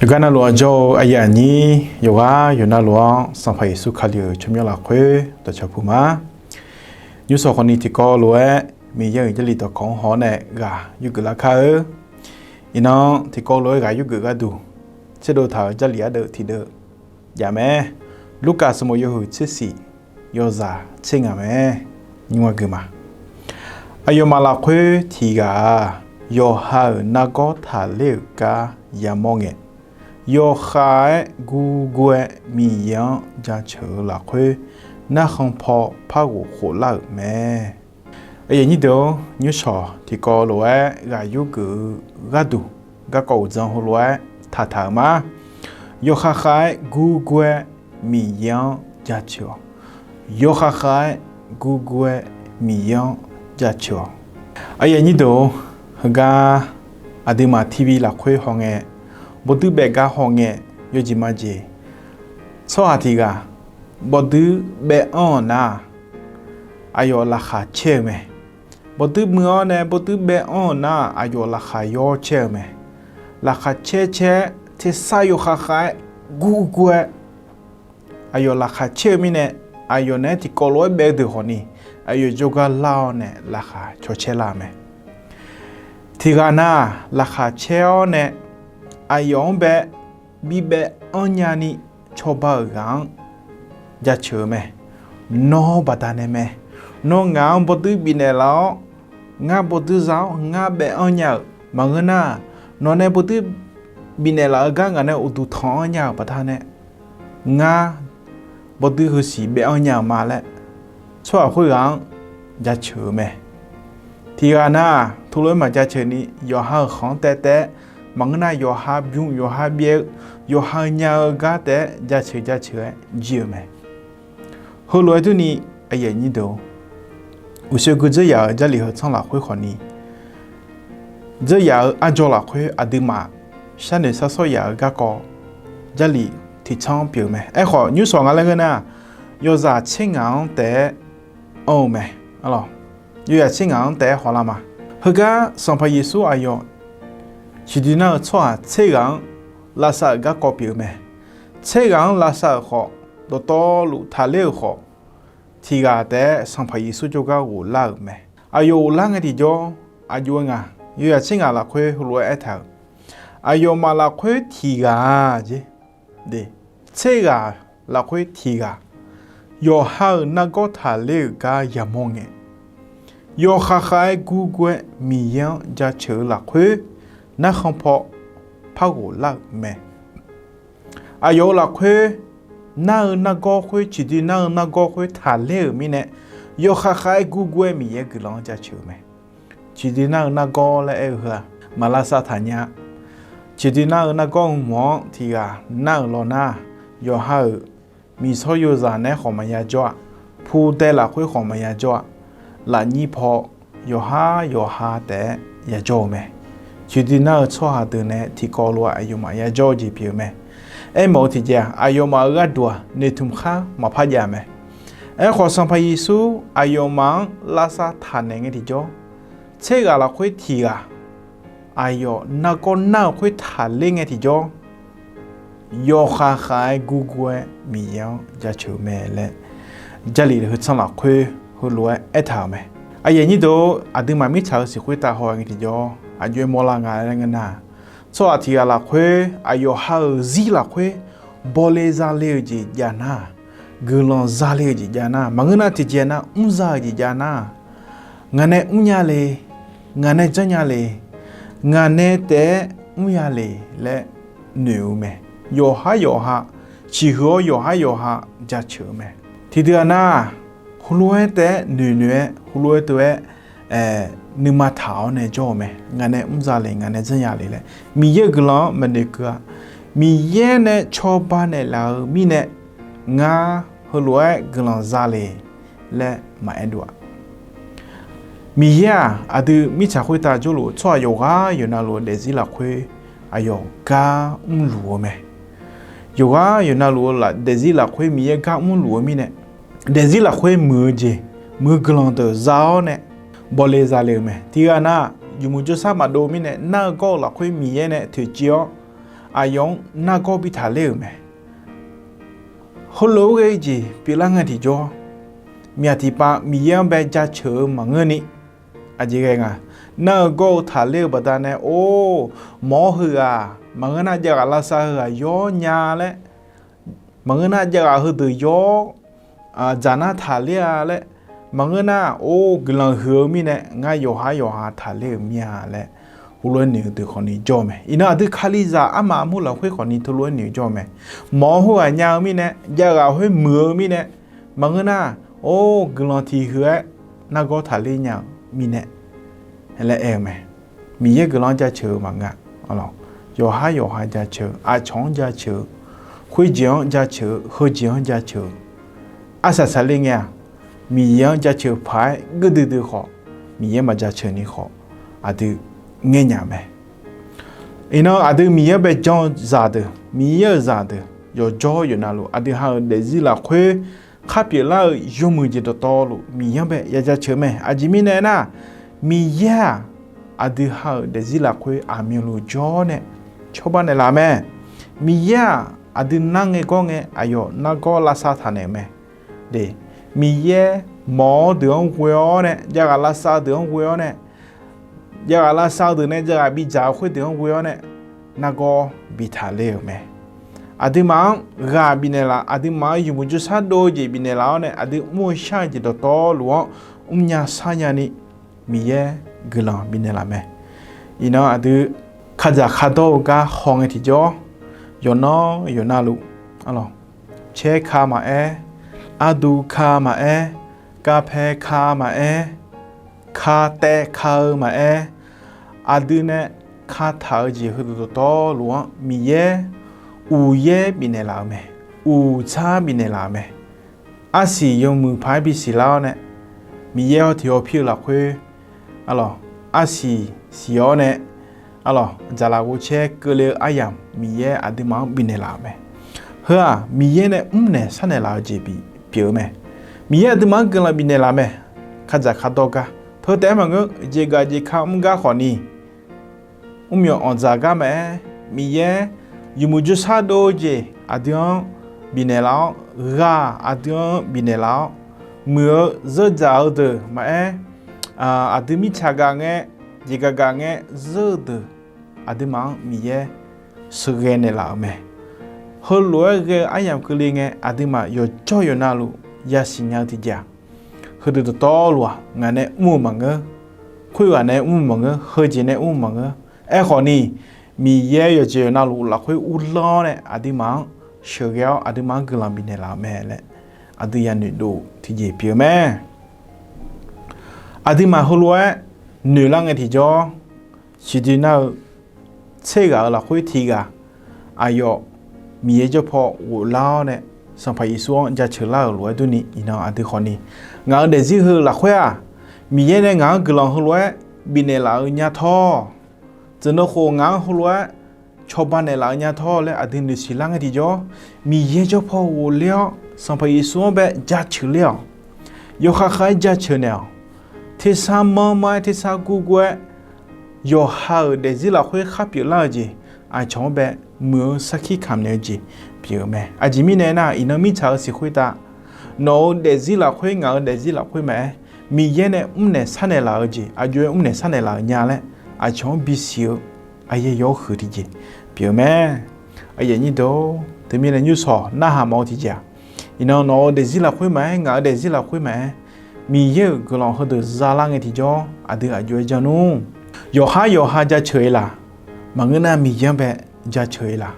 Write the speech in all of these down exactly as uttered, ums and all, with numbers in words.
Gar navluf-anr jawr-eu aqyuif aqnyir yawqghaq yawqnavluf-anr, Sanqpaq Yeqsur Kali-euq tsawrmyanr lafkhoer dawqcawq puq ma. Nymrshawq khawfni tiqkawv lof-aer Miqyaer-euq Jarlif dawqkawq-anr haw-awr nae ghaq yurgeuf lar kar-eu. Iqnan tiqkawv lof-aer ghaq yurgeuf gharduq tserdov taq-euq Jarlif ardeuv tiqdeuv jav mae. Lurkaf sanqbof yawhuiq tsersiq yawzaq tser ngaq mae. Nymr-a gui ma. Aqyawfmaf lafkhoer tiq ghaq-aq, yawqha-euq nargawr taqler-euq gar yamawr ngae, yawkhav-aer gurgur-aer Miqyaer-anr jaceuq-eu lafkhoer, narkhan paw par ghof khof lar-euq mae. Aqyuif aqnyir deuq-or, nymrshawq tiqkawv lof-aer ghaq yurgeuf-eu gharduq, garkawv uqdzan heulof-aer taqtaq-euq ma. Yawkhav khav-aer gurgur-aer Miqyaer-anr jaceuq-awq. Yawkhav khav-aer gurgur-aer Miqyaer-anr jaceuq-awq. Aqyuif aqnyir deuq-or, heugar aqduimaf TV lafkhoer hawngae, bawduir baef gar hawngae, yawjeq majeq tsawrhaq tiq ghaq bawduir baef anr-euq nar-aq, aqyawf laqkhaq caer-eu mae. Bawduir muiq-awr nae bawduir baef anr-euq nar-aq, aqyawf laqkhaq yawr caer-eu mae. Laqkhaq caer caer-aer tersar yawkhav khav-aer gurgur-aer aqyawf laqkhaq caer-eu mirnae, aqyawf naeq-aer tiqkawv lof-aer baef-eu deuq khawfni, aqyawf jawrgar lar-awr nae laqkhaq cawcaer lar-eu mae. Tiq ghaq nar-aq, laqkhaq caer-awr nae aqyawf-anr bae bibaef anr nyani cawba-euq ghaq-anr jaceuq-eu mae. Nawr baqdanae mae. Nawr ngaq-anr bawduir bifnaeq laf-awr, ngar bawduir za-awr ngar baef anr nya-euq maqngeur nar, nawq nae bawduir bifnaeq laf-eu gar ngaq nae uqduq tanq-anr nya-euq baqdanae, ngar bawduir heusiq baef anr nya-euq ma laer, tsawrhaq khoerghaq-anr jaceuq-eu mae. Tiq ghaq nar-aq, teulof-aer maqjaceuq ni yawqha-euq khanq-anr taev taev-aer, maqngeur nar yawqha bym yawqha byaev-eu, yawqha nya-eu gar taef-aer jaceuq jaceuq-aer jir-eu mae. Heulof-aer durni, aqyuif aqnyir deuq-or, uqshoe gui dzeur yaf-euq Jarlif heu tsanr lafkhoer khawfni, dzeur yaf-euq arjawr lafkhoer aqduimaf sharnoeq sharsawr yaf-euq garkawv Jarlif tiq tsanr pyeuf-eu mae. Aerkhawf, nymrshawq nga laer ngeur nar, yawzaq tser ngaq-anr taef-aer anr-eu mae. Arlawq, yawzaq tser ngaq-anr taef-aer hawlar ma. Heugar Sanqpaq Yeqsur aqyawf ciqdui nar-eu tsawrhaq tser ghaq-anr lavsav-euq garkawv pyeuf-eu mae. Tser ghaq-anr lavsav-euq khawf, dawqtawvluf taqler-euq khawf, tiq ghaq taef-aer Sanqpaq Yeqsur jawrgar ghoflar-euq mae. Aqyawf ghoflar ngae tiqjawr, aqjox-aer nga, yawzaq tser ngaq lafkhoer heulof-aer aertaq-euq, aqyawfmaf lafkhoer tiq ghaq-a jeq, tser ghaq lafkhoer tiq ghaq, yawqha-euq nargawr taqler-euq gar yamawr ngae, yawkhav khav-aer gurgur-aer Miqyaer-anr jaceuq-eu lafkhoer, narkhan paw par ghoflar-euq mae. Aqyawf-euq lafkhoer, nar-eu nargawr khoer, ciqdui nar-eu nargawr khoer taqler-euq mirnae, yawkhav khav-aer gurgur-aer Miqyaer guiqlanq-anr jaceuq-eu mae. Ciqdui nar-eu nargawr laer aer-eu heu-aq, maq lavsav taq nya. Ciqdui nar-eu nargawr hmq-anr tiq ghaq nar-euq lawnar, yawqha-euq miqsawr yozaq naeq-aer khawf maqya jawr-a. Pu dae lafkhoer khawf maqya jawr-a. Lafnyir paw yawqhar yawqha taef-aer yajawr-eu mae. Ciqdui nar-eu tsawrhaq deuq nae tiqkawv lof-aer aqyawfmaf yajawr-eu jeq pyeuf-eu mae. Aermawf-eu tiqjeq-aq, aqyawfmaf-euq gharduq-aq noeqtmq khar maqpar jav mae. Aerkhawf, Sanqpaq Yeqsur aqyawfmaf-anr lavsav taq naeq ngae tiqjawr, tser ghaq lafkhoer tiq ghaq aqyawf nargawr nar-eu khoer taqler ngae tiqjawr, yawkhav khav-aer gurgur-aer Miqyaer-anr jaceuq-eu mae laer, Jarlif heu tsanr lafkhoer heulof-aer aertaq-euq mae. Aqyuif aqnyir deuq-or, aqduimaf mirtsaq-euq siq khoertav haw ngae tiqjawr, aqjox-aer mawrlar nga laer ngeur nar, tsawrhaq tiq ghaq lafkhoer aqyawf ha-euq zir lafkhoer bawle zale-euq jeq jav nar, guiqlanq zale-euq jeq jav nar, maqngeur nar tiqjeq nar mr za-euq jeq jav nar, ngaq nae mrnya le, ngaq nae janrnya le, ngaq nae taef-aer mrnya le laer noeq-eu mae. Yawqhar yawqha, ciqhuiq-awr yawqhar yawqha jaceuq-eu mae. Tiqdui-aq nar, heulof-aer taef-aer noeq noeq-aer, heulof-aer teu-aer nuima taq-awr nae jawr-eu mae. Ngaq nae mr za le, ngaq nae janrnya le laer Miqyaer-euq guiqlanq-anr maqnoeq keuv-a. Miqyaer nae cawba naeqlaf-eu mirnae, ngar heulof-aer guiqlanq za le laer maqaer dov-a. Miqyaer-aq, aqdui mirtsaq khoertav jawrluf-eu tsawrhaq yawqghaq yawqnavluf-eu daefzir lafkhoer aqyawf gar mrluf-eu mae. Yawqghaq yawqnavluf-eu daefzir lafkhoer Miqyaer gar mrluf-eu mirnae, daefzir lafkhoer muiq-eu jeq, muiq-eu guiqlanq deuq za-awr nae bawle zale-eu mae. Tiqghaq nar, yawmuiq jawrshar maqdov mirnae nar-eu gawr-eu lafkhoer Miqyaer nae toeqciv-awr, aqyawf-anr nargawr bi taqler-euq mae. Heulof-aer ghae-eu jeq pyeuflar ngae tiqjawr, myaq tiqpav Miqyaer-anr bae jaceuq-eu maqngeurni, aqjeq ghae nga, nar-eu gawr-eu taqler-eu baqdanae or, mawr heughaq maqngeur nar, javghaq lavsav heughaq yawr nya laer, maqngeur nar, javghaq heudeuq yawr dzaq nar taqler-a laer, maqngeur nar, or guiqlanq huiq-eu mirnae ngar yawqhar yawqha taqler-euq mir-a laer, heulof-aer noeq-eu deuq khawfni jawr-eu mae. Iqnan aqdui Kalizaq armaf armur lafkhoer khawfni teulof-aer noeq jawr-eu mae. Mawr khoerghaq nya-eu mirnae, javghaq khoer muiq-eu mirnae, maqngeur nar, or guiqlanq tiq huiq-aer nargawr taqler nya-eu mirnae laer aer-eu mae. Miqyaer guiqlanq-anr jaceuq-eu maqngeur-a. Yawqhar yawqha jaceuq-eu, aqcawq-anr jaceuq-eu, khoerjeq-anr jaceuq-eu, heujeq-anr jaceuq-eu, arsaq saqler ngae-aq, Miqyaer-anr jaceuq paq-aer geuv duidui khawf, Miqyaer maqjaceuq ni khawf, aqdui ngaeq nya-eu mae. Iqnan aqdui Miqyaer-anr bae janr-eu zaqdeuq, Miqyaer-euq zaqdeuq yawqjawr yawqnavluf aqdui ha-euq daefzir lafkhoer khar pyeuflar-eu yawmuiq jeq dawqtawvluf Miqyaer-anr bae ya jaceuq mae. Aqjeq mirnae aernar, Miqyaer-aq, aqdui ha-euq daefzir lafkhoer aqmyanluf jawr nae cawba naeqlaf mae. Miqyaer-aq, aqdui nar ngae gawr ngae aqyawf nargawr lavsav taq naeq-euq mae. Miqyaer mawq-awr deuq-anr ghoe-awr nae, javghaq lavsav deuq-anr ghoe-awr nae, javghaq lavsav deuq nae javghaq bidzaq-eu khoerdeuq-anr ghoe-awr nae, nargawr bi taqler-euq mae. Aqduimaf-anr ghaq bifnaeq laf, aqduimaf-anr yawmuiq jawrshar dov-eu jeq bifnaeq laf-awr nae, aqdui mr-eu shar-eu jeq dawqtawvluf-anr mrnya sharnya ni, Miqyaer guiqlanq bifnaeq laf mae. Iqnan aqdui kadzaq kadawr-eu gar haw ngae tiqjawr, yawqnan yawqnavluf, caer ka maqaer, ardu ka maqaer, kapae ka maqaer, ka taev ka-eu maqaer, aqdui nae kataq-eu jeq heudeuq dawqtawvluf-anr Miqyaer uqyaer bifnaeq laf-eu mae. Uqtsar bifnaeq laf-eu mae. Arsiq yawmuiq paq-aer bisiq lar-awr nae, Miqyaer hawtiq hawpir-eu lafkhoer, arlawq, arsiq siq-awr nae, arlawq, dzaqlaf ghovcaer keuvle-eu aryamq Miqyaer aqduimaf-anr bifnaeq laf-euq mae. Heu-aq, Miqyaer nae mrnaeq sharnaeq laf-eu jeq bi pyeuf-eu mae. Miqyaer aqduimaf-anr guiqlanq bifnaeq laf mae. Kadzaq kadawr gar, teu taef-aer maqngeur, jeqgaq jeq ka mr gar khawfni, mrmyawf anqdzaq gar maqaer, Miqyaer yawmuiq jawrshar dov-eu jeq aqdui-anr bifnaeq laf-awr, ghaq aqdui-anr bifnaeq laf-awr, muiq-eu zeur dzaq-eu deuq maqaer, aqdui mirtsaq gaq ngae, jeqgaq gaq ngae zeur-eu deuq, aqduimaf-anr Miqyaer sheuqghae naeqlaf-euq mae. Heulof-aer ghae-eu aryamq keuvle ngae, aqduimaf yawqjawr yawqnavluf yasiq nya-eu tiqjeq-aq, heudeuq dawqtawvluf-aq, ngaq nae mr-eu maqngeur, khoerghaq nae mr-eu maqngeur, heujeq nae mr-eu maqngeur. Aerkhawfni, Miqyaer yawqjeq yawqnavluf lafkhoer uvlanr-awr nae aqduimaf-anr sheuqghae-awr aqduimaf-anr guiqlanq bifnaeq laf-euq mae laer aqdui yanoeq dov tiqjeq pyeuf-eu mae. Aqduimaf heulof-aer noeqlar ngae tiqjawr, siqdui nar-eu tser ghaq-euq lafkhoer tiq ghaq, aqyawf Miqyaer jawrpaw ghoflar-awr nae, Sanqpaq Yeqsur-anr jaceuq lar-euq lof-aer durni, iqnan aqdui khawfni, ngaq-euq daefzir heu lafkhoer-aq, Miqyaer nae ngaq-anr guiqlanq heulof-aer bifnaeq laf-eu nya tawr, tsuif neu khof ngaq-anr heulof-aer cawba naeqlaf-eu nya tawr laer aqdui noeqsiq lar ngae tiqjawr, Miqyaer jawrpaw ghofler-awr Sanqpaq Yeqsur-anr bae jaceuq ler-awq. Yawkhav khav-aer jaceuq naeq-awq. Tersar manr manr-aer tersar gurgur-aer, yawqha-euq daefzir lafkhoer khar pyeuflar-eu jeq, aqcawq-anr bae muiq-eu sarkir kamq naeq-eu jeq pyeuf-eu mae. Aqjeq mirnae aernar, iqnan mirtsaq-eu siq khoertav, nawq-euq daefzir lafkhoer ngaq-euq daefzir lafkhoer maqaer, Miqyaer nae mrnaeq sharnaeq laf-eu jeq, aqjox-aer mrnaeq sharnaeq laf-eu nya laer aqcawq-anr bisiq-eu aqyaer yawr huiq tiqjeq pyeuf-eu mae. Aqyuif aqnyir deuq-or, teumirnae nymrshawq narhaq mawf-eu tiqjeq-aq, iqnan nawq-euq daefzir lafkhoer maqaer, ngaq-euq daefzir lafkhoer maqaer, Miqyaer-euq guiqlanq heudeuq zalar ngae tiqjawr aqdui aqjox-aer janr nmr. Yawqhar yawqha jaceuq-ir laq? Maqngeur nar Miqyaer-anr bae jaceuq-ir laq?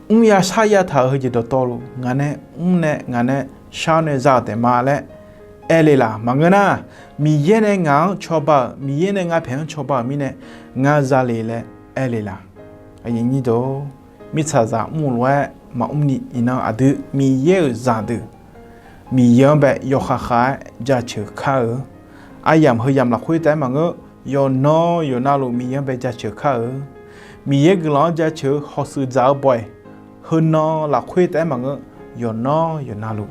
Mr ya shar ya taq-euq heujeq dawqtawvluf ngaq nae mr nae ngaq nae shar-awr nae za-euq taef ma laer aer le laq? Maqngeur nar, Miqyaer nae ngaq-anr cawba-euq, Miqyaer nae nga paeq-anr cawba-euq mirnae ngar za le laer aer le laq? Aqyuif aqnyir deuq-or, mirtsaqzaq mr-eu lof-aer maqmr ni, iqnan aqdui Miqyaer-euq zaqdeuq, Miqyaer-anr bae yawkhav khav-aer jaceuq kar-eu. Aryamq heuyamq lafkhoer taef-aer maqngeur, yawqnan yawqnavluf Miqyaer-anr bae jaceuq kar-eu. Miqyaer guiqlanq-anr jaceuq-eu hawshuif dzaq-eu bawq-iq, heunan lafkhoer taef-aer maqngeur, yawqnan yawqnavluf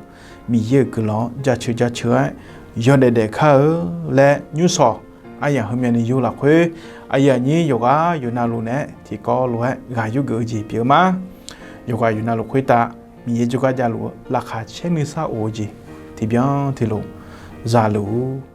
Miqyaer-euq guiqlanq-anr jaceuq jaceuq-aer yawdaef daef kar-eu laer nymrshawq aryamq heumyav ni yur lafkhoer, aqyuif aqnyir yawqghaq yawqnavluf naeq-aer tiqkawv lof-aer ghaq yurgeuf-eu jeq pyeuf-eu ma. Yawqghaq yawqnavluf khoertav Miqyaer jawrgar javluf-eu laqkhaq caer nuisar of-eu jeq tiqbyan tiqlof zaluf-ur.